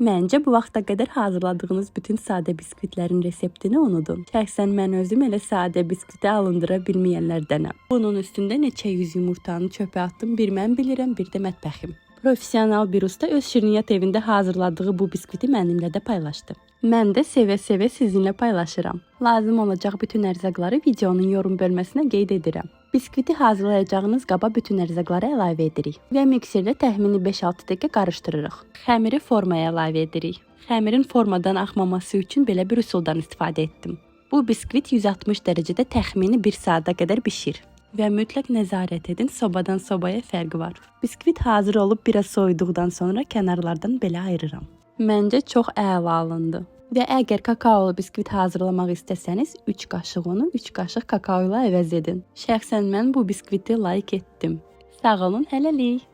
Məncə bu vaxta qədər hazırladığınız bütün sadə biskvitlərin reseptini unudun. Şəxsən mən özüm elə sadə biskviti alındıra bilməyənlərdənəm. Bunun üstündə neçə yüz yumurtanı çöpə atdım, bir mən bilirəm, bir də mətbəxim. Professional bir usta öz şirniyyat evində hazırladığı bu biskviti mənimlə də paylaşdı. Mən də sevə-sevə sizinlə paylaşıram. Lazım olacaq bütün ərzaqları videonun yorum bölməsinə qeyd edirəm. Biskviti hazırlayacağınız qaba bütün ərzaqları əlavə edirik və mikserdə təxmini 5-6 dəqiqə qarışdırırıq. Xəmiri formaya əlavə edirik. Xəmirin formadan axmaması üçün belə bir üsuldan istifadə etdim. Bu biskvit 160 dərəcədə təxmini 1 saata qədər bişir. Və mütləq nəzarət edin, sobadan sobaya fərqi var. Biskvit hazır olub biraz soyuduqdan sonra kənarlardan belə ayırıram. Məncə çox əla alındı. Və əgər kakaolu biskvit hazırlamaq istəsəniz, 3 qaşıq unu 3 qaşıq kakao ilə əvəz edin. Şəxsən mən bu biskviti like etdim. Sağ olun, hələlik.